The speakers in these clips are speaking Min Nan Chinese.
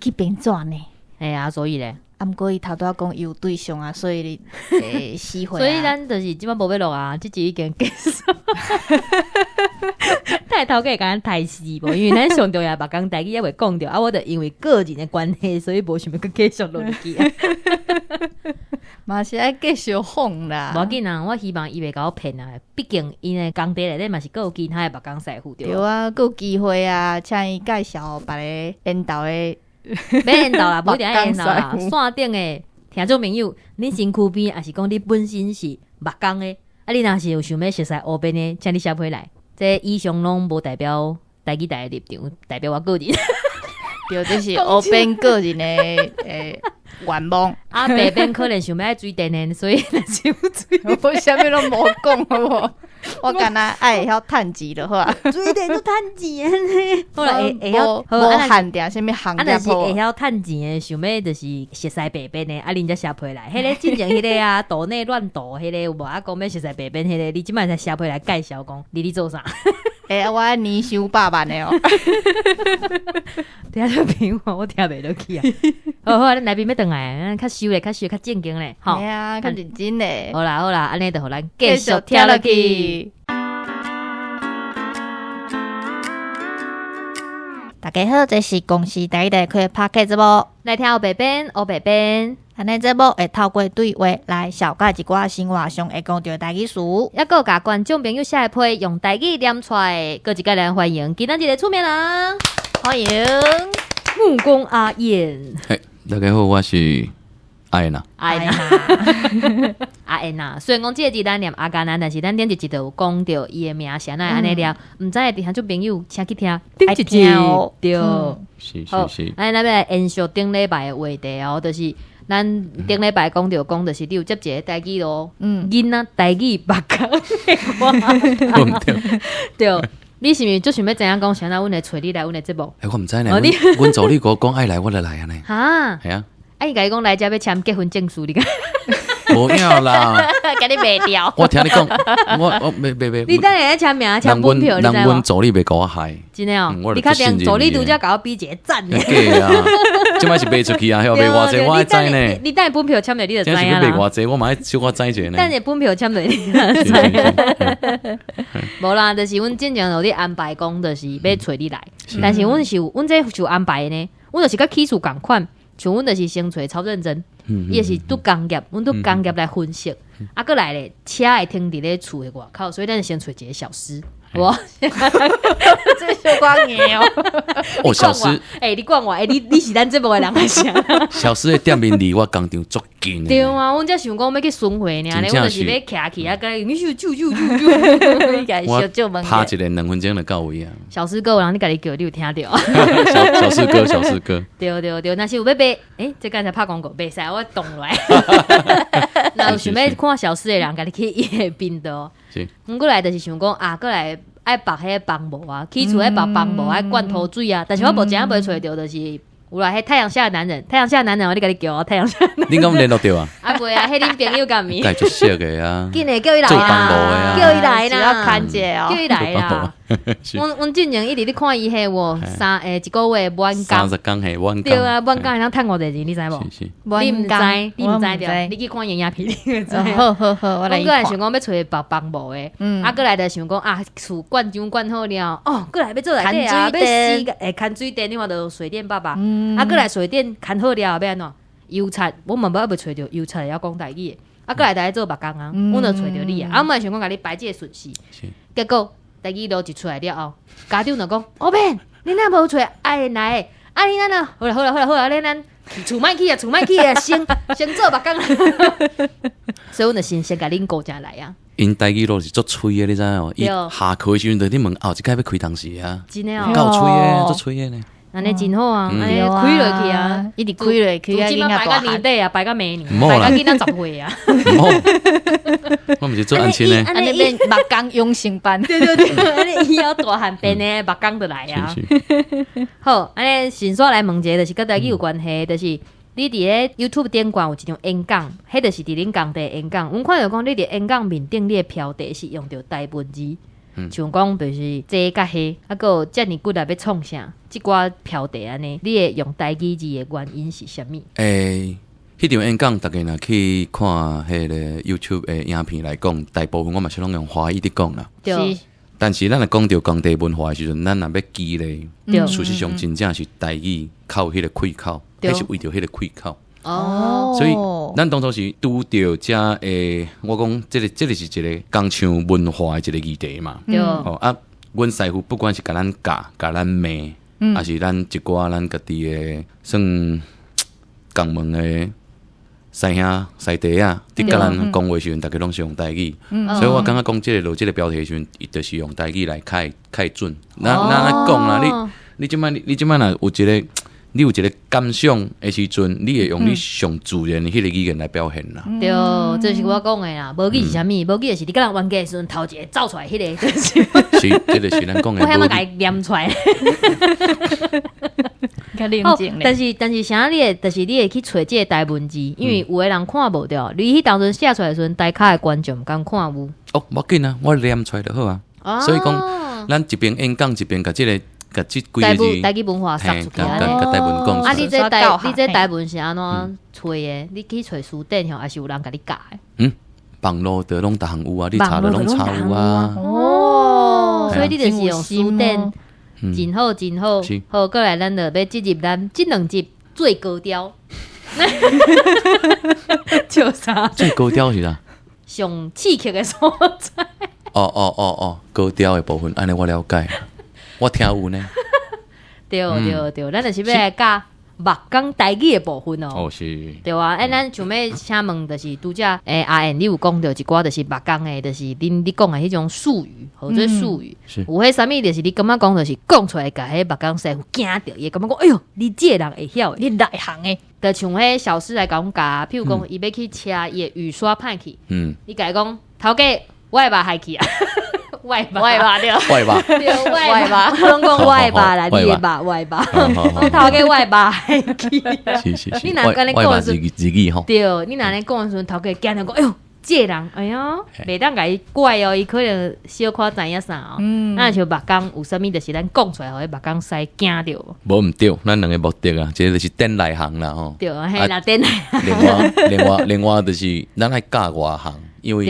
去編紙呢。哎呀，所以咧，啊，毋過伊頭拄仔講伊有對象啊，所以你死會。所以咱就是這擺無欲錄啊，這集已經結束。太頭家會共咱刣死無？因為咱上重要目工代誌猶未講著，啊，我就因為個人的關係，所以無想欲閣繼續落去啊。嘛是愛繼續放啦。無要緊啊，我希望伊袂共我騙啊。畢竟𪜶的工地內底嘛是閣有其他的木工師傅對。對啊，閣有機會啊，請伊介紹別个緣投的。免緣投啦，無一定愛緣投啦。線頂的聽眾朋友，你身軀邊，抑是講你本身是木工的，啊，你若是有想欲熟似烏邊的，請你寫批來。這以上攏無代表台語台的立場，代表我個人。對，這是烏邊個人的願望。啊，白邊可能想欲愛水電的，所以若是有水，我啥物攏無講好無？我干焦愛會曉趁錢就好啊。水電都趁錢的，好啦，會曉無限定啥物行業。啊，若是會曉趁錢的，想欲就是熟似白邊的，啊，恁才寫批來。彼个進前彼个啊，島內亂賭彼个有無？啊，講欲熟似白邊彼个，你這擺才寫批來介紹講，你咧做啥？欸，我愛年收百萬的哦。聽眾朋友，我聽袂落去啊。好好，咱來賓欲轉來，較收咧，較收，較正經咧，吼。嘿啊，較認真咧。好啦好啦，按呢就予咱繼續聽落去。大家好，這是公視台語台開的 Podcast 節目，來聽烏白編，烏白編。按呢節目會透過對話來紹介一寡生活上會講著的台語詞，猶閣共觀眾朋友寫的批用台語念出來，閣一擺來歡迎今仔日的出名人，歡迎木工阿燕。嘿，大家好，我是阿燕啊。阿燕啊，阿燕啊。雖然講這个字咱念阿甘啊，但是咱頂一集就有講著伊的名是按怎按呢念，毋知的聽眾朋友請去聽頂一集對。是是是。按呢咱欲來延續頂禮拜的話題哦，就是咱頂禮拜講著講，就是你有接一个台語咯，囡仔台語目工的對。你是毋是足想欲知影講，啥人阮會揣你來阮的節目？欸，我毋知呢。阮助理閣講愛來，我就來按呢。哈？係啊。啊，伊共你講來遮欲簽結婚證書，你敢？無影啦，共你賣掉。我聽你講，我我袂袂袂。你等下簽名簽本票，你知無？人阮助理袂共我害。真的哦，你確定助理拄才共我比一个讚呢？假啊，這擺是賣出去啊，賣偌濟我愛知呢。你等下本票簽落，你就知影啦。這是欲賣偌濟，我嘛愛小可知一下呢。等下本票簽落，你就知。無啦，就是阮進前有咧安排講，就是欲揣你來，但是阮是有，阮這是有安排的呢。阮就是佮起初仝款，像阮就是先揣超認真。伊就是拄工業，阮拄工業來分析，啊，閣來咧，車會停佇咧厝的外口，所以咱先揣一個小師。哇，這小可硬哦！哦，小師，欸，你管我，欸，你是咱節目的人還是啥？小師的店面離我工廠足近的。對啊，阮才想講欲去巡迴爾呢，阮就是欲徛去啊，佮你咻咻咻咻咻，我拍一个2分鐘就到位啊。小師哥，有人你家己叫，你有聽著？小師哥，小師哥。對對對，若是有欲買，欸，這剛才拍廣告，袂使，我擋落來。若有想欲看小師的人，家己去伊的頻道。阮過來就是想講啊，過來愛縛彼个幫帽啊，起厝愛縛幫帽，愛灌塗水啊。但是我目前猶未揣著，就是有啦。彼太陽下的男人，太陽下的男人，我你共你叫哦，太陽下。恁敢聯絡著啊？啊袂啊，彼恁朋友敢毋？該足熟的啊！緊來叫伊來啊！叫伊來啦！看者哦，叫伊來啦！阮阮進前一直咧看伊彼個三欸一個月滿工， 30工嘿滿工。對啊，滿工會當趁偌濟錢，你知無？你毋知，你毋知著？你去看營養片，你會知。好好好，我來。阮閣來想講欲揣縛幫帽的，啊，閣來就想講啊，厝灌漿灌好了，哦，閣來欲做內底啊，欲洗欸，牽水電，你看著水電爸爸，啊，閣來水電牽好了，欲按怎？油漆，我嘛猶未揣著油漆會曉講台語的，啊，閣來就愛做木工啊，阮就揣著你啊，啊，阮嘛想講共你排這个順序，結果台語路一出來了後，家長就講：烏邊，你若無揣阿燕來？啊，你咱啊，好啦好啦好啦好啦，恁咱厝莫去啊，厝莫去啊，先先做木工。所以阮就先先共恁姑丈來啊。𪜶台語路是足催的，你知影無？伊下課的時陣就佇問後一擺欲開當時啊，真的哦，夠催的，足催的呢。按呢真好啊，按呢開落去啊，一直開落去啊，這擺到年底啊，擺到明年，擺到囡仔10歲啊。我毋是做安親的，按呢變木工養成班。對對對，按呢以後大漢變的木工就來啊。好，按呢先煞來問一个，就是佮台語有關係，就是你佇咧 YouTube 頂懸有一場演講，彼就是佇恁工地演講。阮看著講你佇演講面頂，你的標題是用著台文字。像講就是這佮彼，啊，閣有遮爾骨力欲創啥，這寡標題按呢，你會用台語字的原因是啥物？欸，彼場演講，逐家若去看彼个 YouTube 的影片來講，大部分我嘛是攏用華語佇講啦。對。但是咱若講著工地文化的時陣，咱若欲記咧，事實上真正是台語較有彼個氣口，彼是為著彼個氣口。哦，所以咱當初是拄著遮的，我講這個是一個工廠文化的一個議題嘛。哦啊，阮師傅不管是共咱教、共咱罵，抑是咱一寡咱家己的算共門的師兄師弟仔，佇共咱講話時陣，逐家攏是用台語。所以我感覺講這個落這個標題的時陣，伊就是用台語來較會較會準。咱咱按呢講啦，你這擺若有一個，你有一個感想的時陣，你會用你上自然的彼個語言來表現啦。對，這是我講的啦。母語是啥物？母語就是你佮人冤家的時陣，頭一个走出來彼个，就是。是，這个是咱講的。我遐欲共伊念出來。較冷靜。但是啥你會，就是你會去揣這个台文字，因為有的人看無著。你彼當陣寫出來的時陣，台跤的觀眾毋敢看有。哦，無要緊啊，我念出來就好啊。所以講，咱一邊演講一邊共這个。共這幾個字，台語文化撒出去啊！啊，你這台文是按怎揣的？你去揣書典吼，抑是有人共你教的？嗯，網路就攏逐項有啊，你查就攏查有啊。哦，所以你就是用書典，真好真好。好，過來咱就欲進入咱這兩集最高調。笑啥？最高調是啥？上刺激的所在。哦哦哦哦，高調的部分，按呢我了解。我聽有呢，對對對，咱就是欲來教木工台語的部分哦。哦是，對啊，欸，咱想欲請問，就是拄才欸阿燕，你有講著一寡，就是木工的，就是恁你講的彼種術語，或者術語，有彼啥物，就是你感覺講，就是講出來，共彼木工師傅驚著，伊會感覺講，哎喲，你這个人會曉的，你內行的，就像彼小師來共阮教，譬如講，伊欲去車伊的雨刷歹去，你共伊講，頭家我的肉害去啊。我的肉，我的肉對，我的肉，對，我的肉，攏講我的肉啦，你的肉，我的肉，頭家我的肉害去。是是是，你若按呢講時，日語吼。對，你若按呢講時陣，頭家驚著講，哎喲，這个人，哎喲，袂當共伊怪哦，伊可能小可知影啥哦。咱像木工有啥物，就是咱講出來，予彼木工師驚著。無毋對，咱兩個目的啊，一個就是店內行啦吼。對，嘿啦，店內行。另外，另外就是咱愛教外行。因為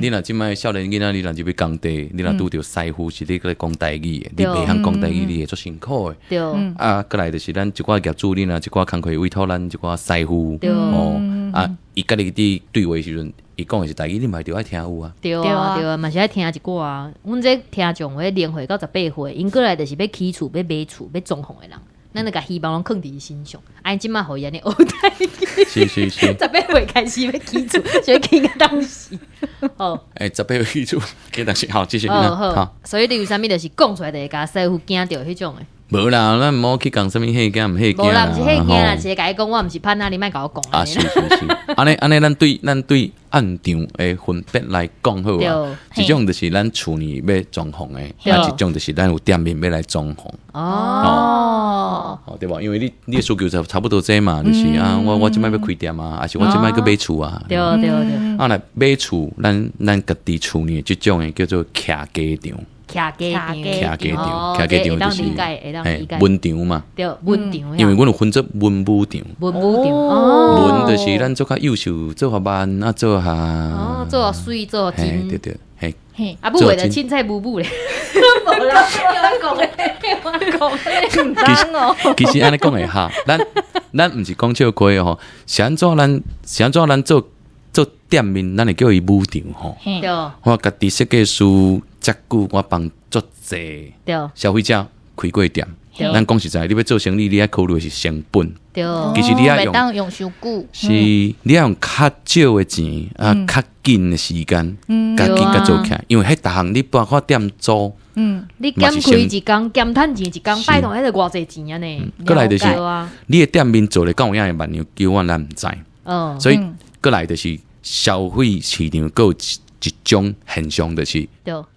你若這擺少年囡仔，你若入去工地，你若拄著師傅是咧講台語的，你袂曉講台語，你會足辛苦的。啊，過來就是咱一寡業主，你若一寡工課委託咱一寡師傅，哦，啊，伊佮你佇對話時陣，伊講的是台語，你嘛著愛聽有啊。對啊，對啊，嘛是愛聽一寡啊。阮這聽眾彼年歲到18歲，𪜶過來就是欲起厝、欲買厝、欲裝潢的人。咱就共希望攏囥佇伊身上，啊，𪜶這擺予伊按呢學台語，是是是，18歲開始欲起厝，欲起到當時。好，欸，18歲起厝，起當時，好，繼續。好，好，所以你有啥物就是講出來，就會共師傅驚著彼種的。無啦，咱毋好去講啥物嚇驚毋嚇驚。無啦，毋是嚇驚啦，是共伊講，我毋是歹仔，你莫共我講。啊，是是是，按呢按呢，咱對暗場的分別來講好啊。一種就是咱厝內欲裝潢的，啊，一種就是咱有店面欲來裝潢。哦，哦，對無？因為你的需求就差不多這嘛，就是啊，我這擺欲開店啊，抑是我這擺閣買厝啊。對對對。啊，若買厝，咱家己厝內這種的叫做徛家場。徛家場，徛家場，徛家場就是嘿文場嘛，對，文場。因為阮有分做文武場，文武場，文就是咱做較幼秀，做較慢啊，做較哦，做較媠，做較精，對對，嘿，啊，武的就凊彩舞舞咧，無啦，我講的，我講的，其實其實按呢講會合，咱毋是講笑話吼，是按怎咱是按怎咱做店面，咱會叫伊武場吼。對，我家己設計師遮久，我幫足濟消費者開過店。咱講實在，你欲做生意，你愛考慮的是成本。對，其實你愛用用傷久，是你愛用較少的錢啊，較緊的時間，較緊較做起來。因為彼逐項你包括店租，你減開一工，減趁錢一工，拜託，彼個偌濟錢啊呢？過來就是你的店面做咧敢有影會萬年久遠，咱毋知。所以過來就是消費市場閣有一種現象，就是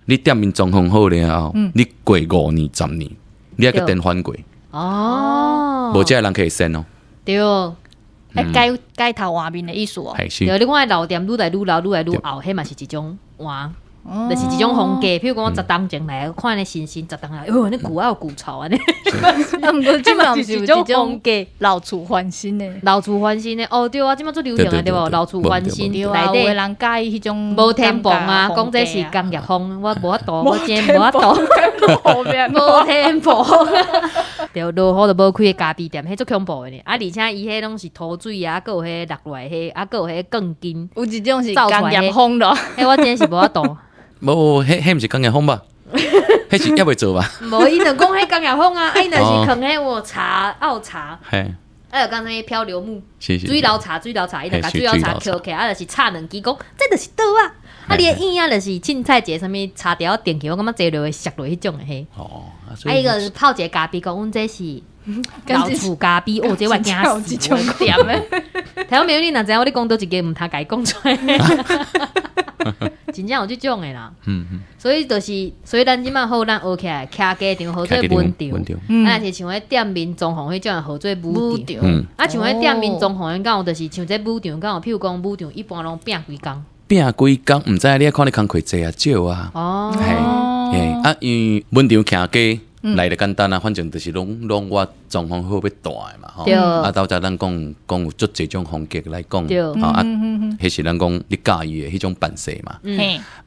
你店面裝潢好了後，你過5年、10年，你愛閣顛翻過。哦，無這个人可以先哦。對，愛改改頭換面的意思哦。對，你看老店愈來愈老，愈來愈後，彼嘛是一種換。就是一種風格。譬如講我10冬前來看咧新新十冬來，喲，那舊啊有舊臭按呢。啊，毋過這馬毋是有一種這種風格。老厝翻新的，老厝翻新的，哦對啊，這馬足流行的對無？老厝翻新對啊，內底有的人佮意彼種無天棚啊，講這是工業風，我無法度，我真無法度。無天棚，對，落雨就無開的咖啡店，彼足恐怖的呢。啊，而且伊彼攏是塗水啊，閣有彼落落來彼，啊，閣有彼鋼筋。有一種是工業風咯，彼我真是無法度。無，彼毋是工業風吧？彼是猶未做吧？無，伊就講彼工業風啊，啊，伊若是囥彼有茶，啊有茶，嘿，啊有講啥物漂流木、水流茶、水流茶，伊就共水流茶抾起來，啊，就是插兩支，講這就是桌仔。啊，你的椅仔就是凊彩一个啥物插條電器，我感覺坐落會摔落彼種的彼。哦，啊，伊個泡一个咖啡，講阮這是老厝咖啡，哦，這我驚死。這種店的。台灣朋友，你若知影我咧講佗一間，毋通共伊講出來。真正有這種的啦。所以就是，所以咱這馬好，咱學起來，徛家場號做文場。啊，若是像彼店面裝潢彼種號做武場。啊，像彼店面裝潢，敢有就是像這武場，敢有譬如講武場一般攏拚規工。拚規工，毋知你愛看你工課濟抑少啊。哦。嘿，啊，因為文場徛家來得簡單啊，反正就是攏我裝潢好欲蹛的嘛，吼。啊，到遮咱講講有足濟種風格來講，啊，彼是咱講你佮意的彼種範式嘛。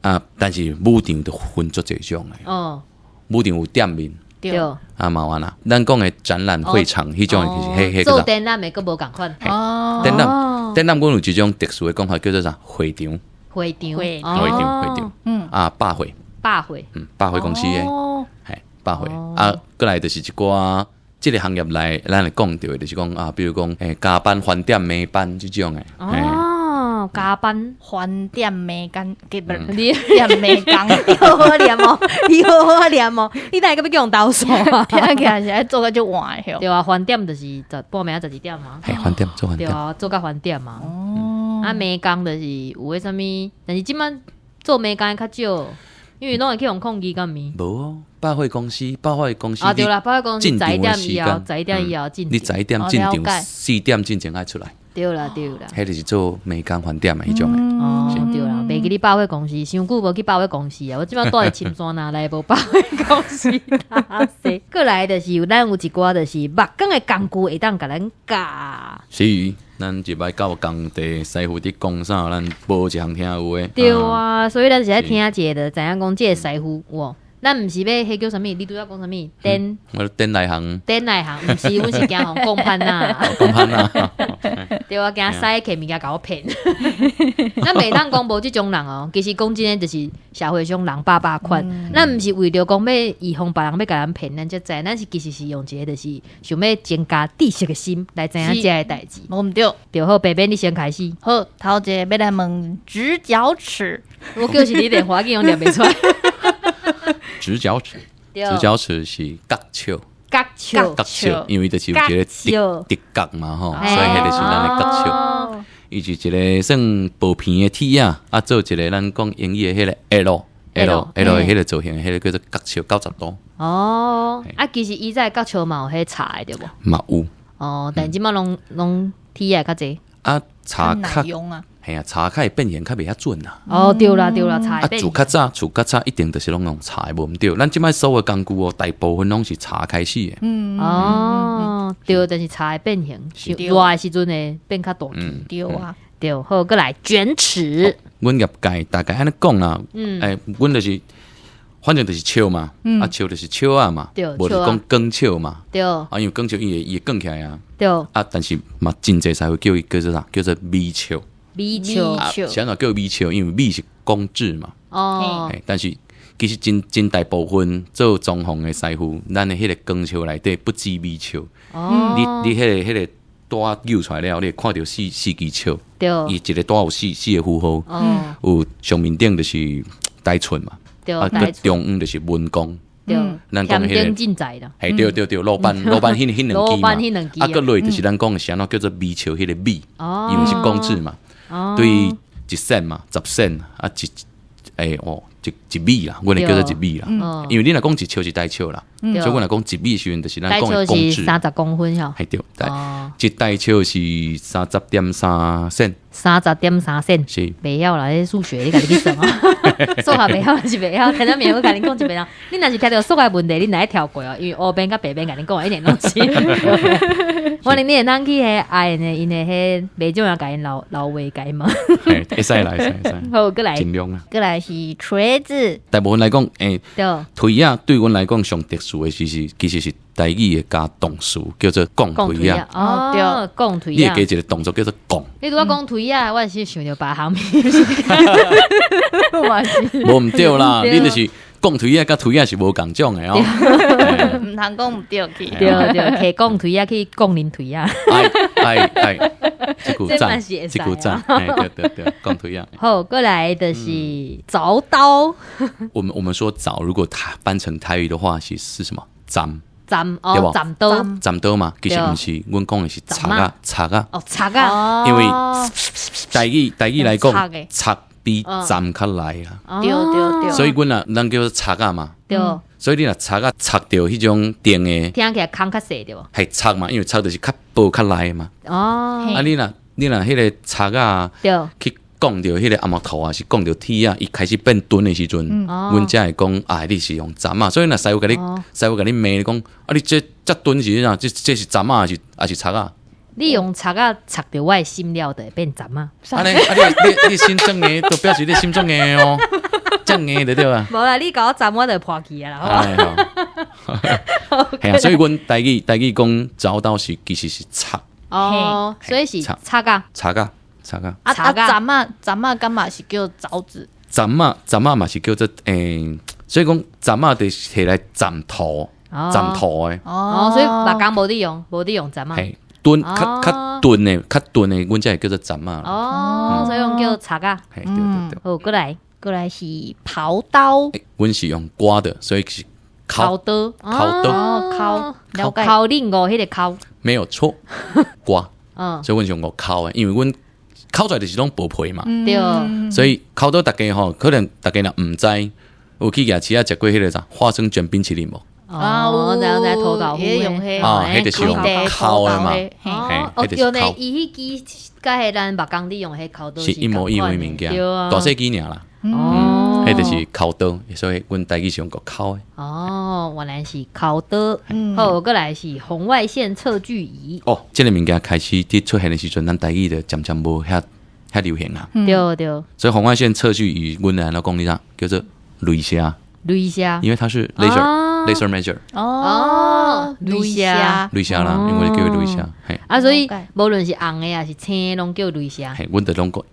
啊，但是武場就分足濟種的。武場有店面。對。啊，嘛有啦，咱講的展覽會場彼種就是彼彼做展覽的閣無仝款。哦。展覽展覽，阮有一種特殊的講法，叫做啥？會場。會場。會場，會場。啊，百貨。百貨。百貨公司的。嘿，百貨。啊，過來就是一寡這个行業內，咱會講著的，就是講啊，比如講，加班、飯店、暝班這種的。哦，加班、飯店、暝工，你店暝工，你好好念哦，你好好念哦，你哪會閣欲叫人投訴啊？聽起來是愛做甲足晏的。對啊，飯店就是十半暝仔12點嘛。嘿，飯店做飯店。對啊，做甲飯店嘛。哦。啊，暝工就是有彼啥物，但是這擺做暝工的較少，因為攏會去予控制敢毋？無哦，百貨公司，百貨公司啊，對啦，百貨公司11點以後，11點以後進。你11點進場，4點進前愛出來。對啦，對啦。彼就是做暝工飯店的彼種的。哦，對啦，袂記你百貨公司，傷久無去百貨公司啊！我這擺蹛佇深山哪來無百貨公司搭勢。過來就是有咱有一寡就是木工的工具會當共咱教。是，咱一擺到工地，師傅佇講啥，咱無一項聽有的。對啊，所以咱是愛聽一下，就知影講這个師傅哇。咱毋是欲彼叫啥物？你拄才講啥物？電我電內行，電內行，毋是，阮是驚予人講歹啊。講歹啊！對啊，驚師摕物件共我騙。咱袂當講無這種人哦，其實講真的，就是社會上人百百款。咱毋是為著講欲預防別人欲共咱騙，咱才知，咱是其實是用一个就是想欲增加知識的心來知影這个代誌。無毋對，對好，白邊你先開始。好，頭一個欲來問直角尺，我就是你連華語攏念袂出來。直角尺，直角尺是角尺，角尺，角尺，因為就是有一个直直角嘛吼，所以彼个是咱的角尺。伊是一个算薄片的鐵仔，啊，做一个咱講英語的彼个 L L L 的彼个造型，彼个叫做角尺90度。哦，啊，其實以前角尺嘛有彼插的對無？嘛有。哦，但這擺攏攏鐵仔較濟。啊，插較用啊。嘿啊，插較會變形較袂遐準啦。哦，對啦對啦，插啊，自較早，自較早一定就是攏用插的，無毋對。咱這擺所有工具哦，大部分攏是插開始的。哦，對，但是插會變形，熱的時陣會變較大。對啊，對，好，閣來捲尺。阮業界大概按呢講啦，欸，阮就是，反正就是尺嘛，啊，尺就是尺仔嘛，無就講鋼尺嘛。啊，因為鋼尺伊會伊會捲起來啊。啊，但是嘛，真濟師傅叫伊叫做啥？叫做米尺。米尺，是按怎叫米尺？因為米是公制嘛。哦。但是其實真真大部分做裝潢的師傅，咱的彼个鋼尺內底不止米尺。哦。你彼个彼个帶扭出來了，你會看著四四支尺。對。伊一个帶有四四个符號。哦。有上面頂就是台寸嘛。對。啊，閣中央就是文公。對。咱講彼個。嘿，對對對，魯班魯班彼彼兩支嘛。啊，閣落就是咱講的是按怎叫做米尺彼个米。哦。因為是公制嘛。對一セ嘛，10セ啊一欸哦一一米啦，阮會叫做一米啦。因為你若講一尺是台尺啦，所以阮若講一米的時陣，就是咱大講的尺公尺。是30公分吼。係對，對，一大尺是30.3 cm，30.3 cm。是。袂曉啦，這數學你家己去算啊。數學袂曉就是袂曉，聽到明我共恁講一遍啊。你若是聽著數學問題，你若會跳過哦，因為烏邊佮白邊共恁講的一定攏是。我恁你會通去彼愛的𪜶的彼袂少人共𪜶留留話共𪜶問。嘿，會使啦，會使會使，好，過來。盡量啦。過來是錘子，大部分來講，錘仔對阮來講上特殊的，其實是台語的加動詞，叫做摃錘仔。哦，對，摃錘你會加一個動作叫做摃。你拄仔講錘仔，我是想著別項物。嘛是。無毋對啦，你就是摃錘仔佮錘仔是無仝種的哦。毋通講毋對去。對對，摕摃錘仔去摃恁錘仔。哎哎哎，這句讚，這句讚，對對對，摃錘仔。好，過來就是鑿刀。我們說鑿，如果它翻成台語的話，是什麼？斬。斬哦，斬刀。斬刀嘛，其實毋是，阮講的是鑿仔，鑿仔。哦，鑿仔。因為台語來講，鑿比斬較來啦。對對對。所以阮若咱叫做鑿仔嘛。對。所以你若鑿仔鑿著彼種電的，聽起來空較細對無？係鑿嘛，因為鑿就是較薄較來嘛。啊，你若彼個鑿仔，去摃著彼個紅木頭啊，是摃著鐵仔，伊開始變鈍的時陣，阮才會講啊，你是用斬仔。所以若師傅共你，師傅共你罵你講，啊，你這遮鈍是啥？這是斬仔還是還是鑿仔？你用鑿仔鑿著我的心了，就會變斬仔。按呢，啊你你你心足硬，就表示你心足硬哦，遮硬就對啊。無啦，你共我斬我就破去啊啦。係啊，所以阮台語講鑿刀是其實是鑿。哦，所以是鑿仔。鑿仔，鑿仔。啊啊，斬仔斬仔，敢嘛是叫鑿子？斬仔斬仔嘛是叫做所以講斬仔就是摕來斬土，斬土的。哦，所以木工無佇用，無佇用斬仔。嘿，鈍較較鈍的，較鈍的，阮才會叫做斬仔。哦，所以用叫鑿仔。嘿，對對對。好，過來，過來是刨刀。阮是用刮的，所以是刨刀，刨刀，刨，了解。刨恁五彼个釦，沒有錯，刮。所以阮是用釦的，因為阮釦出來就是攏薄皮嘛。所以釦刀逐家吼，可能逐家若毋知，有去夜市仔食過彼个啥花生捲冰淇淋無？哦，知知塗豆腐啊，彼就是用釦的嘛。哦，對呢，伊彼支佮彼咱木工佇用彼釦刀是一模一樣的物件，大細支爾啦。哦，彼就是釦刀，所以阮台語是用釦的。哦，原來是釦刀。好，過來是紅外線測距儀。哦，這個物件開始佇出現的時陣，咱台語就漸漸無遐遐流行啊。對對。所以紅外線測距儀，阮來按怎講你知？叫做雷射。雷射。因為它是 laser，laser measure。哦，雷射。雷射啦，因為叫雷射。嘿。啊，所以無論是紅的還是青的，攏叫雷射。嘿，阮就攏講，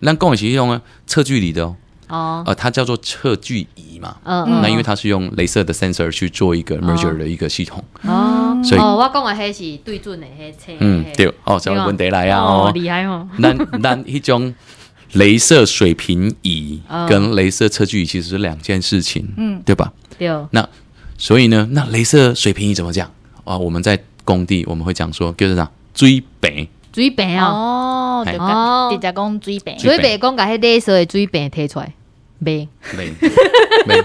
咱講的是彼種測距離的哦。哦，它叫做測距儀嘛。那因為它是用雷射的 sensor 去做一個 measure 的一個系統。哦，所以哦，我講的彼是對準的彼測。嗯，對，哦，什麼問題來啊？哦，厲害哦。咱彼種雷射水平儀跟雷射測距儀其實是兩件事情，對吧？對。那所以呢，那雷射水平儀怎麼講啊？我們在工地我們會講說，叫做啥？水平。水平哦，哦，直接講水平。水平講共彼雷射的水平提出來，袂袂袂，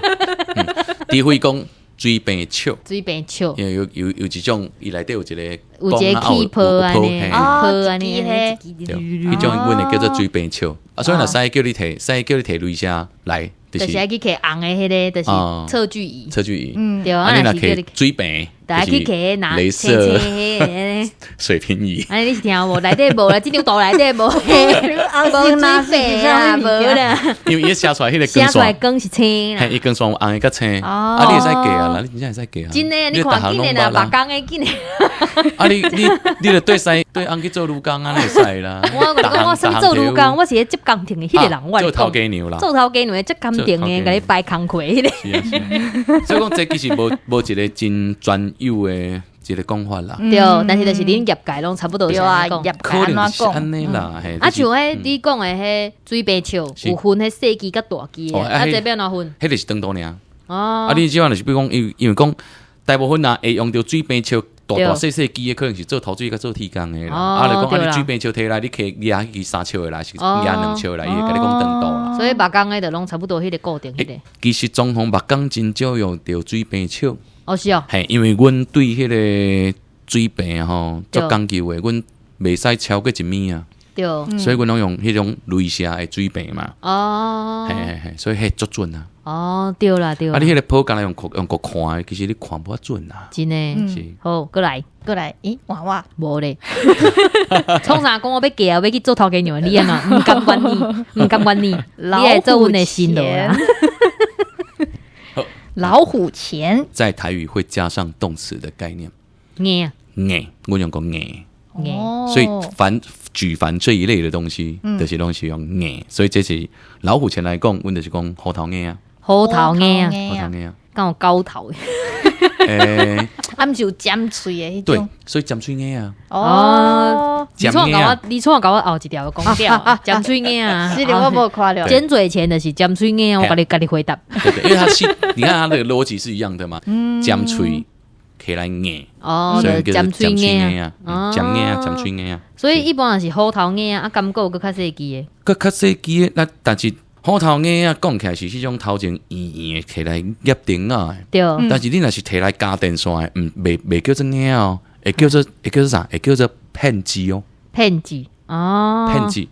除非講水平尺，水平尺，因為有一種，伊內底有一個有一個氣泡按呢，泡按呢，對，彼種阮會叫做水平尺。啊，所以若師叫你提，師叫你提雷射來，就是愛去提紅的彼個，就是測距儀，測距儀，對啊，你若提水平，大家去提拿雷射水平儀。哎，你是聽無？內底無啦，這張圖內底無，無水平啊，無啦。因為伊寫出來彼個寫出來光是青啦，伊光線紅的佮青，啊，你會使計啊啦，你真正會使計啊。真的，你看緊的啦，木工的緊的。啊，你著對師對翁去做女工啊，你會使啦。我共你講，我啥物做女工？我是咧接工程的彼個人，我做頭家娘啦，做頭家娘的接工程的，共你排工課彼個。是啊是啊，所以講這其實無一個真專有的一個講法啦。對，但是就是恁業界攏差不多對啊，業界按怎講？按呢啦，啊，像彼你講的彼水平尺，有分彼細支佮大支的，啊，這欲按怎分？彼就是長度爾。哦，啊，你這款就是比如講，因為講大部分若會用著水平尺，大大細細支的，可能是做頭水佮做鐵工的啦。啊，就講啊，你水平尺提來，你提舉彼支3尺的來，是舉2尺的來，伊會共你講長度啦。所以木工的就攏差不多彼個固定彼個。其實裝潢木工真少用著水平尺。哦是哦，嘿，因為阮對彼个水平吼足講究的，阮袂使超過一米啊，所以阮攏用彼種雷射的水平嘛。嘿嘿嘿，所以彼足準啊。哦，對啦對啦。啊，你彼个譜敢若用閣看的，其實你看無準啊。真的。是。好，閣來。閣來，咦，換我。無咧。創啥講我欲嫁，欲去做頭家娘，你按怎毋甘願意，毋甘願意，你會做阮的新郎啦。老虎鉗。在台語會加上動詞的概念。硬。硬，阮用講硬。硬。所以凡舉凡這一類的東西，就是攏是用硬。所以這是老虎鉗來講，阮就是講虎頭鉗啊。虎頭鉗啊。虎頭鉗啊。敢有狗頭？欸，啊，毋是有尖喙的彼種。對，所以尖喙鉗啊。哦，你創共我，你創共我後一條講掉，尖喙鉗啊。是的，我無看著。尖嘴鉗就是尖喙鉗，我共你共你回答。對對，因為它是，你看它的邏輯是一樣的嘛。尖喙起來鉗。哦，所以叫尖喙鉗啊，尖鉗啊，尖喙鉗啊。所以一般若是虎頭鉗啊，啊，感覺有閣較細支的。閣較細支的，那但是虎頭鉗啊，講起來是彼種頭前圓圓的，提來夾釘仔的。但是你若是提來加電線的，毋袂叫做鉗哦，會叫做啥？會叫做片子哦。片子哦。片子，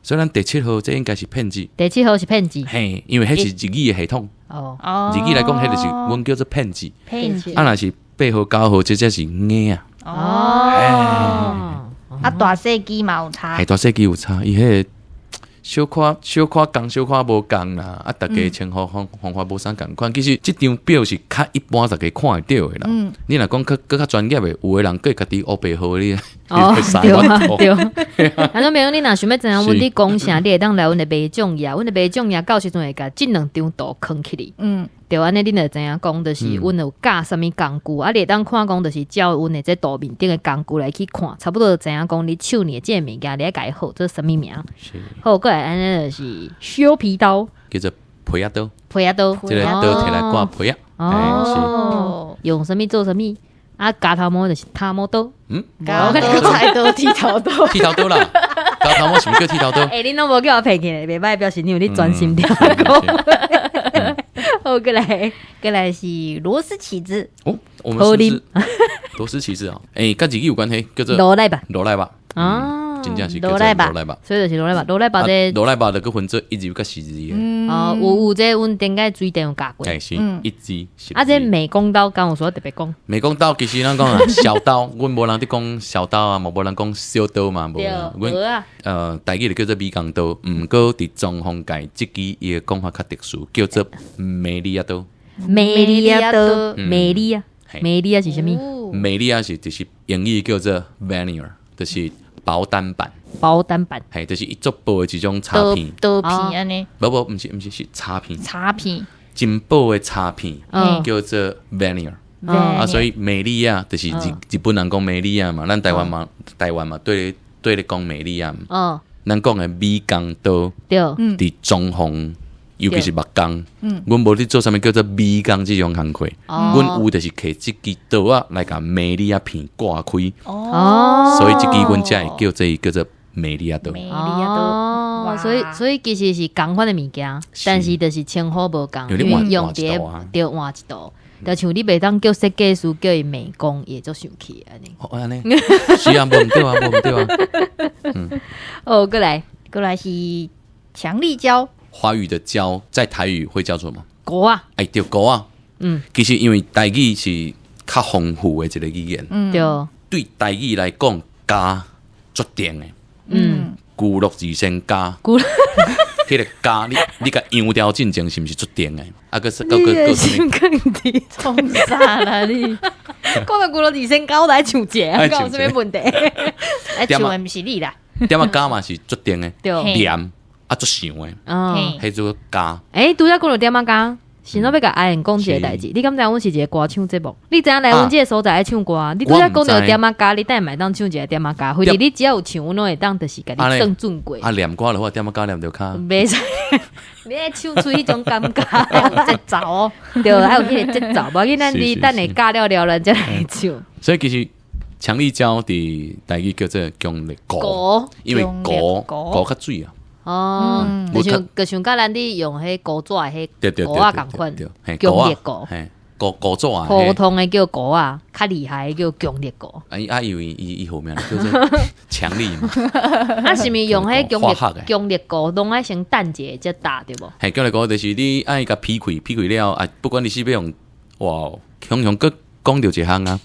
所以咱第七號這應該是片子。第七號是片子。嘿，因為彼是日語的系統。哦。日語來講，彼就是阮叫做片子。片子。啊，若是8號、9號，這才是鉗啊。哦。啊，大細支嘛有差。嘿，大細支有差，伊彼个小可小可仝，小可無仝啦。啊，逐家稱呼方法無啥仝款。其實這張表是較一般逐家看會著的啦。你若講較閣較專業的，有的人閣會家己烏白號你。哦，對啊，對。啊，總朋友，你若想欲知影阮佇講啥，你會當來阮的麥種頁，阮的麥種頁到時陣會共這兩張圖囥起來。對，按呢你就知影講，就是阮有教啥物工具，啊，你會當看講，就是照阮的這圖面頂的工具來去看，差不多就知影講你手捏這个物件，你愛共伊號做啥物名。好，閣來按呢就是削皮刀，叫做皮仔刀，皮仔刀，這个刀提來割皮仔。哦，用啥物做啥物？啊，鉸頭毛就是頭毛刀。鉸刀、菜刀、剃頭刀，剃頭刀啦。鉸頭毛是毋是叫剃頭刀？欸，你攏無叫我騙去，袂歹，表示你有咧專心聽。好，閣來，閣來是螺絲起子。哦，我們是不是螺絲起子啊？欸，佮日語有關係，叫做羅賴吧，羅賴吧。哦，真正是叫做羅賴吧。所以就是羅賴吧，羅賴吧這羅賴吧就閣分做一字佮十字的。哦，有這阮頂擺水電有教過。欸，是一字。啊，這美工刀敢有啥特別講？美工刀其實咱講啊，小刀，阮無人佇講小刀啊，嘛無人講小刀嘛，無啦。阮台語就叫做美工刀，毋過佇裝潢界，這支伊的講法較特殊，叫做美利亞刀。美利亞刀，美利亞，美利亞是啥物？美利亞是就是英語叫做 veneer，就是薄單板。薄單板，嘿，就是伊足薄的一種插片。刀片按呢？無無，毋是毋是，是插片。插片。真薄的插片，叫做 veneer。啊，所以美利亞就是日本人講美利亞嘛，咱台灣嘛，台灣嘛，對對咧講美利亞。咱講的美工刀，佇裝潢，尤其是木工，阮無咧做啥物叫做美工這種工課，阮有就是提這支刀仔來共美利亞片割開。哦，所以這支阮才會叫這叫做美利亞刀。美利亞刀。哦，所以其實是仝款的物件，但是就是稱呼無仝，因為用佇對換一道。就像你袂當叫設計師叫伊美工，伊會足生氣按呢。哦，按呢，是啊，無毋對啊，無毋對啊。哦，閣來，閣來是強力膠。華語的膠在台語會叫做什麼？糊仔。欸，對，糊仔。其實因為台語是較豐富的一個語言。對。對台語來講，膠足重的。舊樂二仙膠。彼个膠，你共揚掉進前是毋是足重的？啊，閣閣閣閣啥物？創啥啦你？講到舊樂二仙膠，我來唱一下，敢有啥物問題？哎，唱的毋是你啦。點仔膠嘛是足重的，對，黏啊足長的，彼做膠。欸，拄才講著點仔膠，想欲共阿燕講一个代誌，你敢知影阮是一个歌唱節目？你知影來阮這个所在愛唱歌？你拄才講著點仔膠，你等下嘛會當唱一个點仔膠，或者你只要有唱，阮攏會當就是共你算準過。啊，念歌的話，點仔膠念著較。袂使，你愛唱出彼種感覺，節奏哦，對，愛有彼个節奏，無要緊，咱你等下教了了，咱才來唱。所以其實強力膠佇台語叫做強力糊，因為糊糊較水啊。哦，就像就像佮咱佇用彼糊紙彼糊仔仝款，強力糊。古古早啊，普通的叫糊仔，較厲害的叫強力糊。啊伊啊，因為伊號名叫做強力嘛。啊，是毋是用彼強化學的力強力糊，攏愛先等一下才打對無？嘿，強力糊就是你愛共劈開，劈開了啊，不管你是欲用，哇，雄雄閣講著一項啊，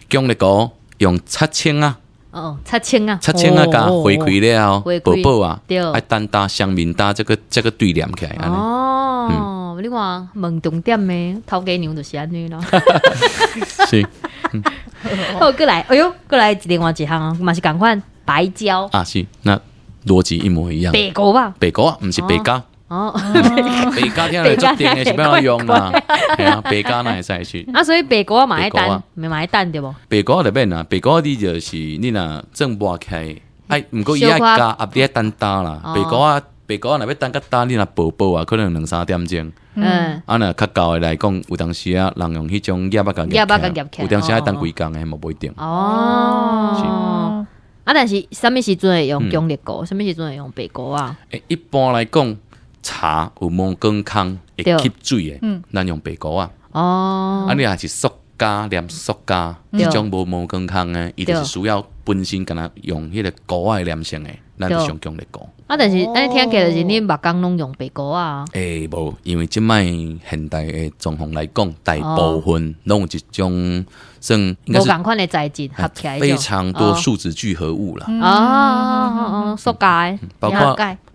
強力糊用擦清啊，哦，擦清啊，擦清啊，共花開了，薄薄啊，愛等焦雙面焦，這個對黏起來按呢。哦，你看問重點的頭家娘就是按呢囉。是。好，閣來，哎喲，閣來另外一項嘛是仝款白膠。啊，是，那邏輯一模一樣。白糊仔，白糊仔，毋是白膠。哦，白膠聽來足甜的，是欲按怎用啦？嘿啊，白膠哪會使是？啊，所以白糊仔嘛愛等，嘛愛等對無？白糊仔就免啦，白糊仔你就是你若裝抹起來，愛毋過伊愛加，啊你愛等焦啦。白糊仔，白糊仔若欲等較焦，你若薄薄啊，可能兩三點鐘。啊，若較厚的來講，有當時啊，人用彼種葉仔共葉起來，有當時愛等規工的，嘛無一定。哦。啊，但是啥物時陣會用強力糊？啥物時陣會用白糊仔？欸，一般來講，柴有毛管孔會吸水的，咱用白糊仔。哦。啊，你若是塑膠黏塑膠，這種無毛管孔的，伊就是需要本身敢若用彼個糊仔的黏性的，咱就上強力糊。啊，但是按呢聽起來就是恁木工攏用白糊仔。欸，無，因為這擺現代的狀況來講，大部分攏有一種算應該是無仝款的材質合起來，非常多樹脂聚合物啦。哦哦哦，塑膠的，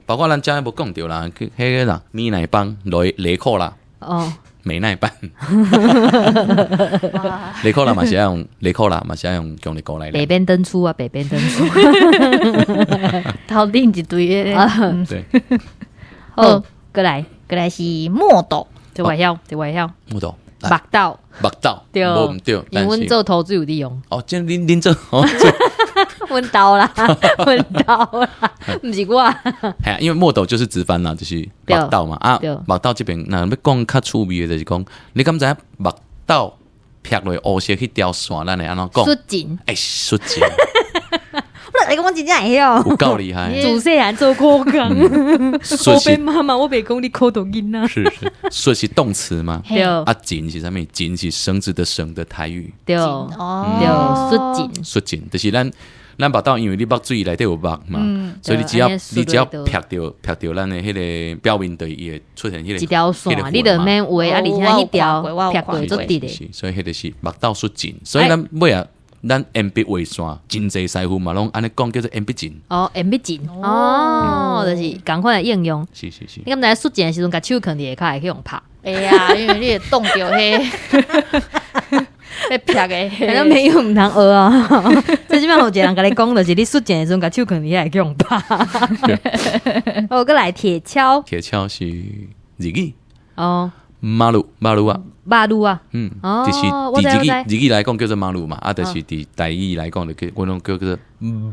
包括咱遮無講著啦，彼個啦，美乃邦雷雷克啦，哦，美耐邦，雷克啦嘛是愛用雷克啦嘛是愛用強力糊來。北邊登出啊，北邊登出，頭頂一堆的。對，好，閣來，閣來是墨斗，這我會曉，這我會曉。墨斗，目斗，目斗，對，無毋對，因為阮做塗水有佇用。哦，這恁恁做，阮兜啦，阮兜啦，毋是我。嘿啊，因為墨斗就是直翻啦，就是目斗嘛。啊，目斗這邊，若欲講較趣味的，就是講，你敢知影目斗劈落烏色彼條線，咱會按怎講？術井。欸，術井。我來講，我真正會曉。有夠厲害。自細漢做苦工。我變媽媽，我袂講你苦到囡仔。是是，術是動詞嗎？對。啊，錦是啥物？錦是繩子的繩的台語。對。對，術井。術井就是咱目斗，因為你目水內底有目嘛，所以你只要劈著咱的彼個表面，就伊會出現彼個一條線，你就免畫啊，而且彼條劈過足直的。所以彼個是目斗術井，所以咱尾仔咱鉛筆畫線，真濟師傅嘛攏按呢講叫做鉛筆井。哦，鉛筆井，哦，就是仝款的應用。是是是。你敢知術井的時陣，共手囥佇下跤會去予拍？會啊，因為你會擋著彼。欲劈的，反正沒有毋通學啊！最起碼有一個人共你講，就是你術井的時陣，共手囥佇遐會去予拍。哦，閣來鐵鍬。鐵鍬是日語。哦。馬路馬路仔。馬路仔。嗯，就是佇日語日語來講叫做馬路嘛，啊，就是佇台語來講就叫阮攏叫做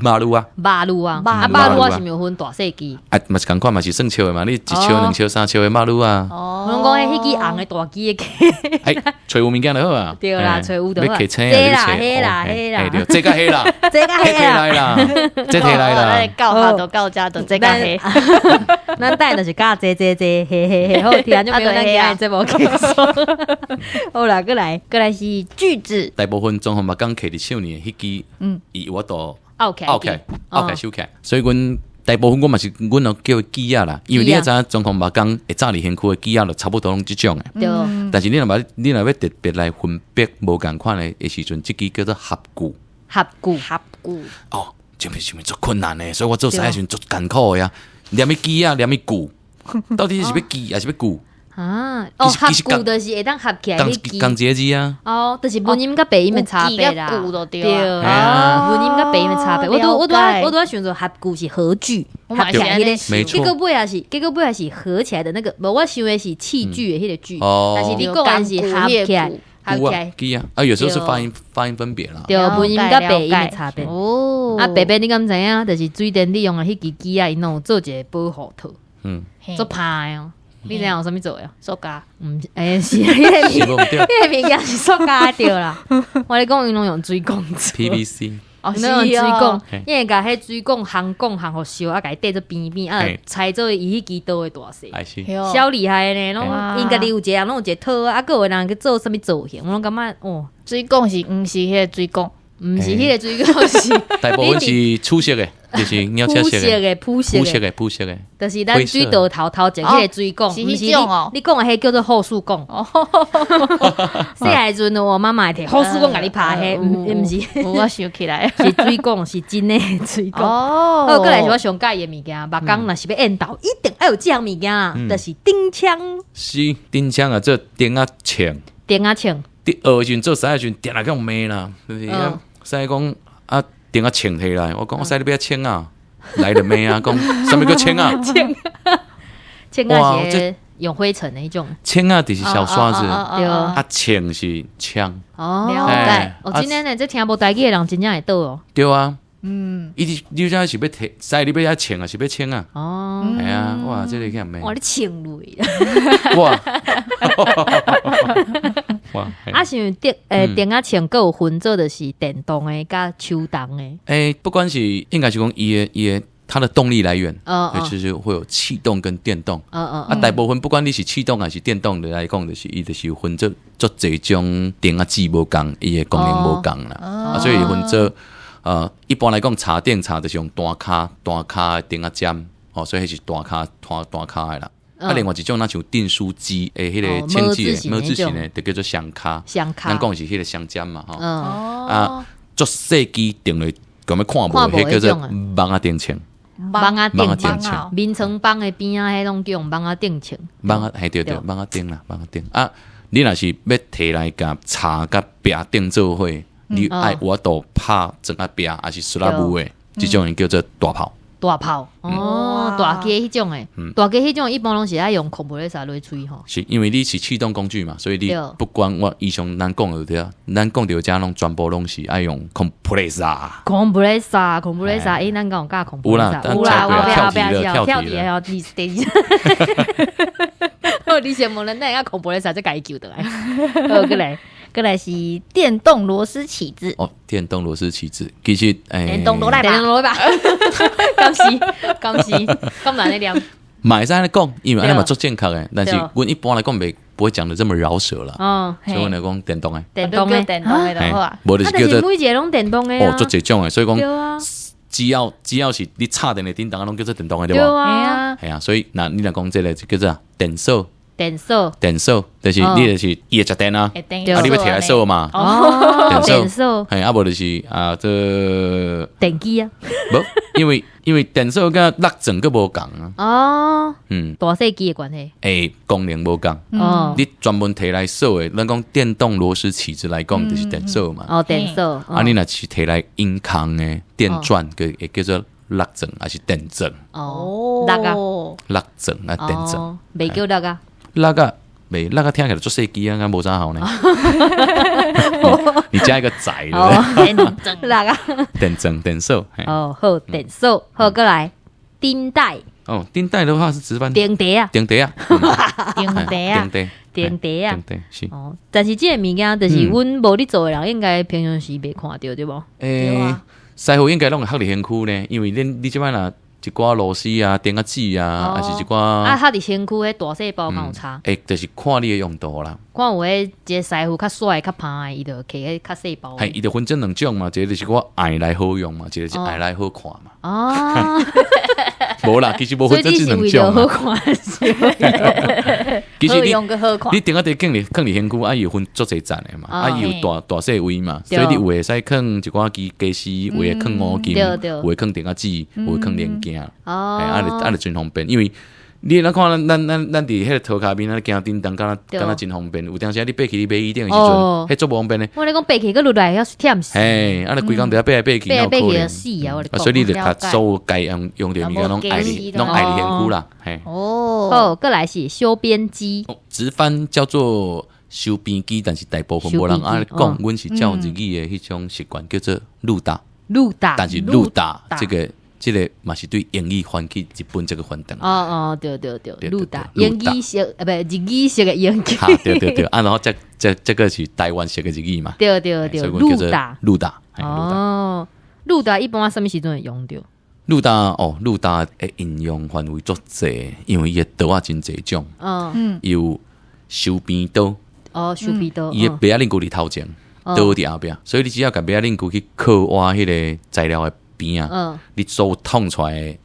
馬路仔。馬路仔，啊，馬路仔是毋是有分大細支？啊，嘛是仝款，嘛是算笑的嘛，你一鍬、兩鍬、三鍬的馬路仔。哦，阮講彼支紅的大支的。哎，揣有物件就好啊。對啦，揣有就好。欲騎車啦，彼啦，彼啦，對，這較彼啦，這較彼啦，這提來啦。到下都到遮就這較彼。咱等就是教這這這，嘿嘿嘿，好，聽就沒有咱今日節目結束。好啦，閣來，閣來是鋸子。大部分裝潢木工揢佇手呢，彼支，伊有法度拗起，拗起，拗起收起來。所以阮大部分我嘛是，阮攏叫伊鋸仔啦，因為你也知影裝潢木工會早佇身軀的鋸仔，就差不多攏這種的。對。但是你若欲特別來分別無仝款的的時陣，這支叫做合具。合具，合具。哦，這物是毋是足困難的？所以我做師的時陣足艱苦的啊！念彼鋸仔，念彼具，到底是欲鋸還是欲具？啊，哦，合具就是會當合起來彼支。仝一個字啊。哦，就是文音佮白音的差別啦。對，文音佮白音的差別。我拄仔想做合具是合具，合起來彼個，結果尾也是，結果尾也是合起來的那個。無，我想的是器具的彼個具，但是你講的是合起來，合起來。記啊，啊，有時候是發音分別啦。對，文音佮白音的差別。哦，啊，白白你敢知影？就是水電你用的彼支機仔，伊攏有做一個保護套，做歹哦。你知影用啥物做的？塑膠？毋是，欸，是，彼個物件是塑膠對啦。我咧講伊攏用水管做。 PVC。哦，那種是水管哦，伊會共彼水管烘管烘予燒，啊，共伊綴做邊邊，啊，裁做伊彼支刀的大細。還是超厲害的呢，攏哇𪜶家己有一個人攏有一個套啊，閣有的人去做啥物造型，我攏感覺哦，水管是毋是彼个水管？毋是彼個水管是大部分是粗色的，就是鳥普車色的，色的，普色的，普色的，普色的。就是咱水道頭頭前彼個水管，是毋是彼種哦你講的彼叫做雨水管。細漢時陣我媽媽會提雨水管共你拍彼，毋是，有我想起來。是水管，是真的水管。哦好，過來是我上佮意的物件，目工若是欲緣投，一定愛有這項物件啊，就是釘槍、是釘槍啊，做釘仔銃。釘仔銃。佇學的時陣做師的時陣，定定去予罵啦，就是師講啊，釘仔銃提來，我講我師你欲銃啊，來就罵啊，講啥物叫銃啊？銃啊是用灰塵的彼種。銃仔就是小刷子，對啊銃是槍。哦，了解。哦，真的呢，這聽無台語的人真正會倒哦。對啊，伊你這是欲提，師你欲愛銃啊，是欲銃啊？哦，係啊，哇，這個去罵。哇，你銃落。哇，哇，啊，像電電仔銃，閣有分做就是電動的佮手動的。欸，不管是應該是講伊的它的動力來源，就是會有氣動跟電動。啊，大部分不管你是氣動還是電動的來講，就是伊就是分做足濟種電仔子無仝，伊的功能無仝啦。啊，所以分做一般來講，插電插就是用單跤單跤的釘仔針，哦，所以彼是單跤單單跤的啦。啊，另外一種若像訂書機的彼個鉛字的，帽子型的，就叫做雙跤。雙跤。咱講是彼個雙針嘛，吼。啊，足細支定落，根本看無，彼叫做網仔釘銃。網仔釘銃。眠床枋的邊仔，彼攏叫用網仔釘銃。網仔，嘿對對，網仔釘啦，網仔釘。啊，你若是欲提來共插佮壁釘做伙，你愛有法度拍裝仔壁，抑是塑料的，這種人叫做大炮。大炮哦，大支彼種的，大支彼種一般攏是愛用 compressor 來吹吼。是因為你是氣動工具嘛，所以你不管我以上咱講的對啊，咱講著遮攏全部攏是愛用 compressor。 compressor，compressor，欸，咱敢有教 compressor？有啦，有啦，跳題了，跳題了，第第二，你先問咱等下 compressor 再共伊救倒來。好，過來。過來是電動螺絲起子。哦，電動螺絲起子，其實欸，電動羅來吧，電動羅來吧，敢是敢是敢難咧念。嘛會使按呢講，因為按呢嘛足正確的，但是阮一般來講袂不會講得這麼饒舌啦。所以阮來講電動的。電動的，電動的就好啊。無就是叫做每一個攏電動的。哦，足濟種的，所以講，只要是你插電的叮當，攏叫做電動的對無？對啊。係啊，所以若你若講這個就叫做電掃。電掃，電掃，就是你就是伊會食電啊，啊你欲提來掃嘛，哦，電掃，嘿，啊無就是啊這電機啊，無，因為電掃佮落鑽閣無仝啊，哦，大細支的關係，欸，功能無仝，哦，你專門提來掃的，咱講電動螺絲起子來講，就是電掃嘛，哦，電掃，啊你若是提來引空的電鑽，閣會叫做落鑽，抑是電鑽，哦，落啊，落鑽啊電鑽，袂叫落啊。那個袂，那個聽起來足細支啊，敢無啥好呢？你加一個仔，電鑽，那個電鑽電掃，哦，好，電掃，好，過來，頂帶。哦，頂帶的話是直翻頂袋啊，頂袋啊，頂袋啊，頂袋，頂袋啊，頂袋是。哦，但是這個物件就是阮無咧做的人，應該平常時袂看著對無？欸，師傅應該攏會囥佇身軀呢，因為恁你這擺若一寡螺絲啊、釘仔子啊，抑是一寡啊，囥佇身軀彼大細包敢有差？欸，就是看你的用途啦。看有的一个師傅較帥、較歹的，伊就提彼較細包。嘿，伊就分這兩種嘛，一個就是我愛來好用嘛，一個是愛來好看嘛。哦，無啦，其實無分這兩種。好看。其實你你釘仔底囥佇身軀，啊，伊有分足濟層的嘛，啊，伊有大大細位嘛，所以你有的會使囥一寡機家私，有的囥五金，有的囥釘仔子，有的囥零件。哦，啊，就真方便，因為你若看咱佇彼個塗跤面，咱行叮當，敢若敢若真方便。有當時啊，你爬去你買椅頂的時陣，彼足無方便的。我咧講爬去閣落來遐忝死。嘿，啊，你規工佇遐爬來爬去，爬來爬去就死啊！我咧講。所以你就共所有該用著物件攏愛佇，攏愛佇身軀啦。嘿。哦。好，閣來是修邊機。直翻叫做修邊機，但是大部分無人按呢講，阮是照日語的彼種習慣，叫做路打。路打。但是路打這個。這個嘛是對英語翻去日本這個翻轉。哦哦，對對對，路打英語式，啊，不日語式的英語。對對對，啊，然後這個是台灣式的日語嘛。對對對，路打路打。哦，橐鈿一般啥物時陣會用著？橐鈿哦，橐鈿的應用範圍足濟，因為伊的刀仔真濟種，有修邊刀，哦，修邊刀，伊的麥仔輪具佇頭前，刀佇後壁，所以你只要共麥仔輪具去刻挖彼個材料的邊仔，你所有燙出來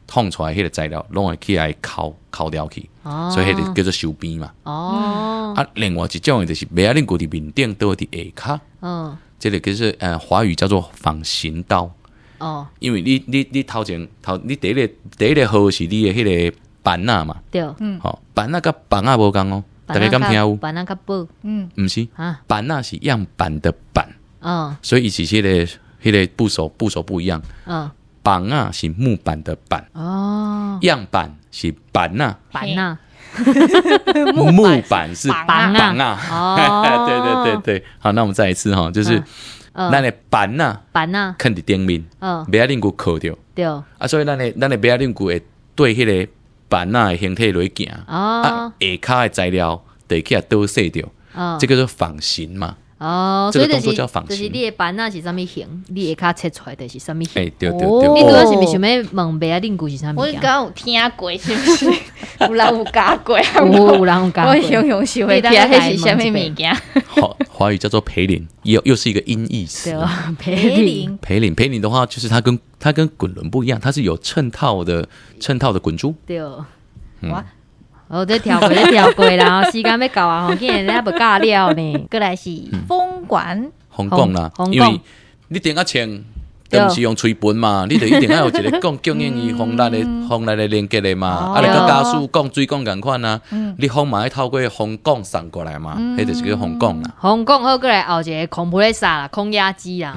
彼個材料，攏會去來摳摳掉去，所以彼個叫做修邊嘛。啊，另外一種的就是麥仔輪具佇面頂，刀佇下跤，這個叫做華語叫做仿形刀。因為你頭前頭你第一個號是你的彼個板仔嘛，吼，板仔佮枋仔無仝哦，大家敢聽有？板仔較薄，毋是，板仔是樣板的板，所以伊是彼個部首不一樣。枋仔是木板的板，樣板是板仔，板仔，木板是枋仔，對對對對，好，那我們再一次哈，就是咱的板仔，板仔，囥佇頂面，麥仔輪具靠著，啊，所以咱的麥仔輪具會對彼個板仔的形體落去行，啊，下跤的材料就會去共倒洗著，這叫做仿形嘛。哦，所以就是就是你的板仔是啥物形，你下跤切出來就是啥物形。欸，對對對。你拄仔是毋是想欲問麥仔輪具是啥物件？我敢有聽過，是毋是？有人有教過，有人有教過。我雄雄想會聽，彼是啥物物件？好，華語叫做培林，又是一個音譯詞。培林，培林，培林的話，就是它跟滾輪不一樣，它是有襯套的滾珠。對。哦，這跳過，這跳過啦！時間欲到啊，吼，竟然還無教了呢。過來是風管，風管啦，因為你電壓槍都毋是用吹盤嘛，你就一定愛有一個管供應伊風力的風力的連結的嘛。啊，你佮家私講水管仝款啊，你風嘛愛透過風管送過來嘛，彼就是叫風管啦。風管好，過來後一個 compressor 啦，空壓機啦。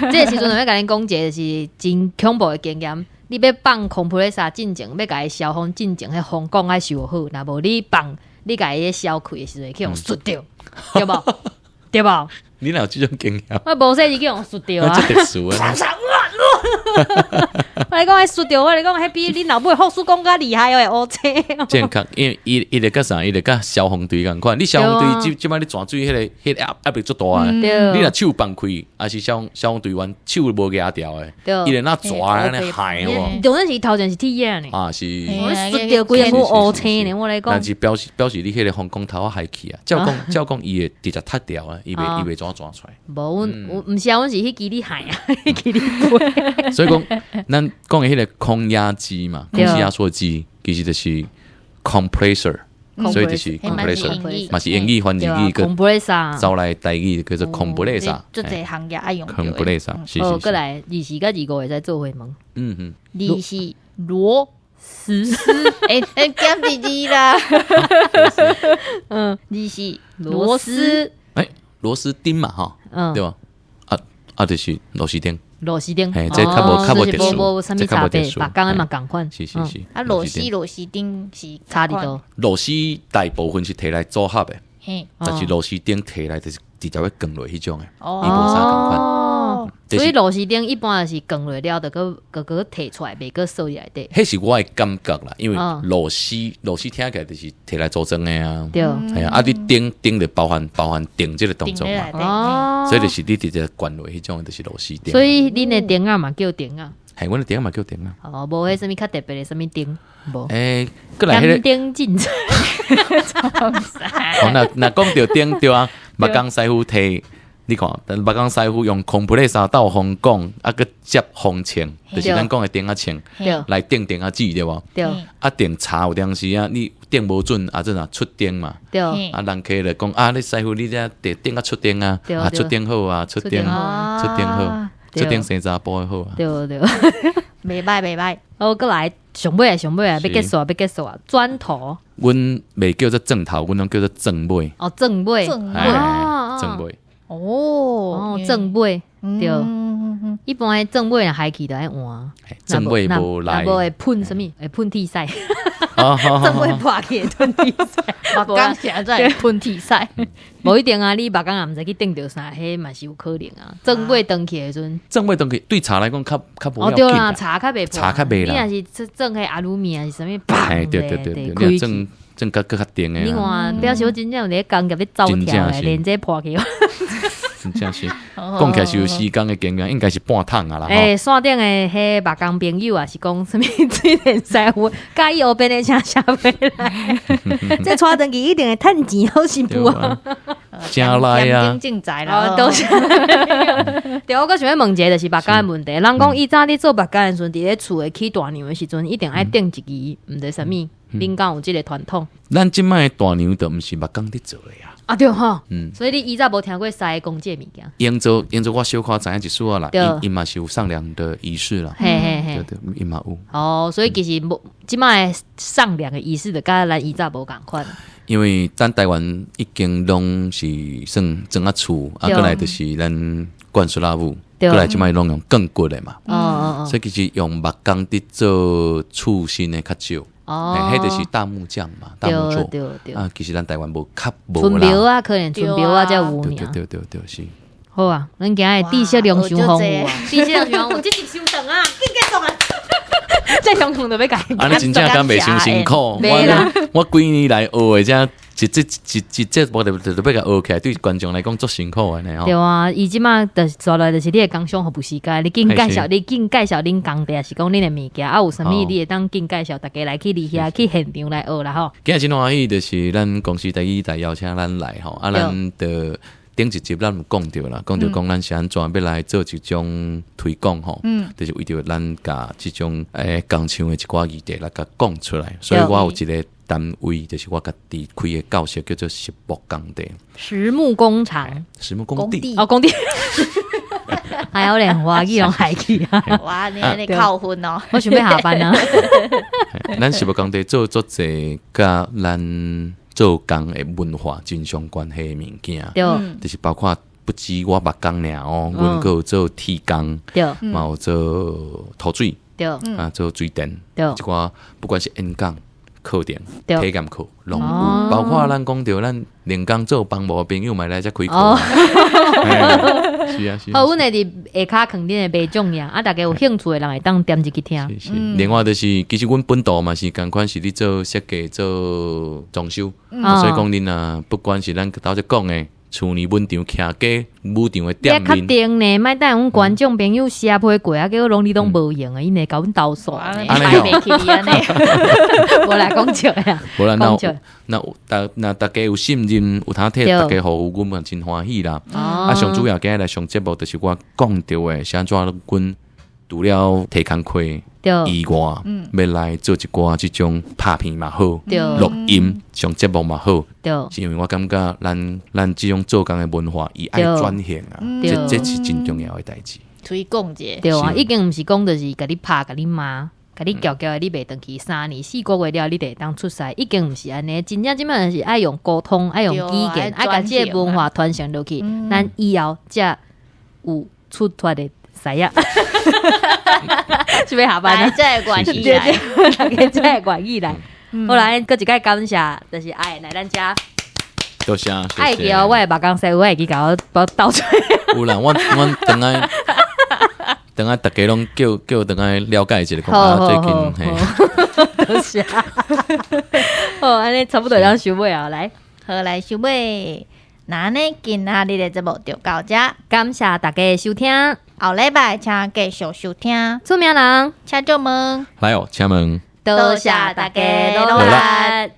這個時陣欲共恁講一個就是真恐怖的經驗。你欲放 compressor 進前，欲共伊消風進前，彼風管愛修好，若無你放，你共伊消開的時陣，去予摔著，對無？對無？你哪有這種經驗？我無細時去予摔著啊！這特殊啊！我來講，彼摔著，我來講，彼比恁老母的法師講較厲害哦，會烏青。健康，因為伊就佮啥，伊就佮消防隊仝款。你消防隊這擺你泉水彼個壓力足大的，你若手放開，抑是消防隊員手無舉牢的，伊就若蛇按呢害無？重點是頭前是鐵仔呢。啊是。我摔著規個烏青呢，我來講。但是表示你彼個風管頭仔害去啊，照講伊會直接踢掉啊，伊袂怎轉出來。無，阮毋是啊，阮是彼支咧害啊，彼支咧飛。所以講，咱講的彼個空壓機嘛，空氣壓縮機其實就是 compressor，所以就是 compressor，嘛是英語翻日語閣走來台語叫做 compressor。足濟行業愛用 compressor，是是。哦，過來二四佮25會使做伙問。二是螺絲，欸欸，減一字啦。二是螺絲，欸，螺絲釘嘛，吼，對吧？啊啊，就是螺絲釘。螺絲釘，嘿，這較無特殊，這較無特殊，別工的嘛仝款。是是是。啊，螺絲釘是差佇佗？螺絲大部分是提來組合的，但是螺絲釘提來就是直接欲扛落彼種的，伊無啥仝款。所以螺絲釘一般就是扛落了，就閣閣閣提出來，袂閣鎖佇內底。彼是我的感覺啦，因為螺絲聽起來就是提來組裝的啊。對。係啊，啊你釘釘就包含釘這個動作嘛。所以就是你直接灌落彼種，就是螺絲釘。所以恁的釘仔嘛叫釘仔。係，阮的釘仔嘛叫釘仔。哦，無彼啥物較特別的啥物釘，無。欸，閣來彼個。釘進。哦，若講著釘對啊，木工師傅提。你看，木工師傅用 compressor 鬥風管，啊，閣接風槍，就是咱講的釘仔槍，來釘釘仔紙對無？對。啊，釘柴有當時啊，你釘無準，啊，這若出釘嘛。對。啊，人客就講啊，你師傅你這釘釘甲出釘啊，啊，出釘好啊，出釘出釘好，出釘生查埔的好啊。對對。袂䆀袂䆀。好，閣來上尾啊，上尾啊，欲結束啊，欲結束啊，鑽頭。阮袂叫做鑽頭，阮攏叫做鑽尾。哦，鑽尾。鑽尾。鑽尾。哦，鑽尾對，一般的鑽尾若害去就愛換，鑽尾無來，若無會噴啥物？會噴鐵屎，鑽尾破去會噴鐵屎，目工啥在噴鐵屎，無一定啊！你目工也毋知去釘著啥，彼嘛是有可能啊。鑽尾斷去的時陣，鑽尾斷去對柴來講較較無哦對啦，柴較袂破，柴較袂啦。你若是鑽彼阿魯米還是啥物，砰，對對對對，你鑽鑽較閣較定的。你看，表示我真正有佇咧工業咧走跳的，連這破去。真正是講起來是有時間的經驗，應該是半桶啊啦。欸，山頂的彼木工朋友啊，是講啥物水電師傅，佮意烏邊的請寫回來，這帶轉去一定會趁錢好新婦啊！正來啊！正在啦，多謝。對，我閣想欲問一个，就是木工的問題。人講以早你做木工的時陣，佇咧厝的起大娘的時陣，一定愛釘一支，毋知啥物。恁敢有這个傳統？咱這擺的大娘都毋是木工佇做的啊。啊對吼，所以你以早無聽過師講這个物件。用做用做，我小可知影一絲仔啦，伊嘛是有上梁的儀式啦。嘿嘿嘿，對對，伊嘛有。哦，所以其實無這擺的上梁的儀式，就佮咱以早無仝款。因為咱台灣已經攏是算磚仔厝，啊，閣來就是咱灌塑膠屋，閣來這擺攏用鋼骨的嘛。所以其實用木工佇做厝身的較少。哦，彼就是大木匠嘛，大木作。對對。啊，其實咱台灣無較無啦。春苗啊，可能春苗啊，才有爾。對對對對對，是。好啊，咱今日知識量傷豐富啊，知識量傷豐富，這集傷長啊，緊結束啊。這傷長就欲共。啊，你真正敢袂傷辛苦？我幾年來學的這一節一一節目就欲共學起來，對觀眾來講足辛苦的呢吼。對啊，伊這馬就是紲來就是你的工商服務時間，你緊介紹，你緊介紹恁工地，抑是講恁的物件，啊有啥物你會當緊介紹，大家來去你遐去現場來學啦吼。今日真歡喜，就是咱公司第一台邀請咱來吼，啊，咱的頂一集咱有講著啦，講著講咱是按怎欲來做這種推廣吼，就是為著咱共這種工廠的一寡議題來共講出來，所以我有一個單位，就是我家己開的教室，叫做實木工地。實木工廠。實木工地。哦，工地。還有連華語攏害去啊！哇，你按呢扣分哦！我想欲下班啊。咱實木工地做足濟，佮咱做工的文化真相關係的物件，就是包括不止我木工爾哦，阮閣有做鐵工，嘛有做塗水，啊做水電，這寡不管是演講課程、體驗課，攏有，包括咱講著咱連工做房務的朋友嘛來遮開課。是啊是。好，阮會佇下跤囥恁的賣種呀，啊，大家有興趣的人會當點入去聽。是是。另外就是，其實阮本道嘛是仝款是咧做設計、做裝修，所以講恁啊，不管是咱頭先講的。厝內文場、徛家武場的店面。你較確定呢，莫等阮觀眾朋友寫批過啊，結果攏你攏無閒的，𪜶會共阮投訴呢。按呢袂起按呢。無啦，講笑的。無啦，那那大家有信任，有通替大家服務，阮嘛真歡喜啦。啊，上主要今日來上節目，就是我講著的，是按怎阮除了提工課以外，欲來做一寡這種拍片嘛好，錄音上節目嘛好，是因為我感覺咱這種做工的文化，伊愛轉型啊，這是真重要的代誌。推廣者，對啊，已經毋是講就是共你拍、共你罵、共你叫叫的，你袂轉去3年4個月了，你就會當出師，已經毋是按呢。真正這擺是愛用溝通，愛用語言，愛共這个文化傳承落去，咱以後才有出脫的師啊。是欲下班啊？才會願意來，大家才會願意來。好啦，閣一擺感謝，就是阿燕來咱遮。多謝。愛記哦，我的木工師傅會記共我幫我倒出來。有啦，我轉來轉來，大家攏叫叫轉來了解一下，講啊最近嘿。多謝。好，按呢差不多當收尾啊，來，好來收尾。那按呢今仔日的節目就到遮，感謝大家的收聽。後禮拜請繼續收聽。出名人，請做問。來哦，請問。多謝大家努力。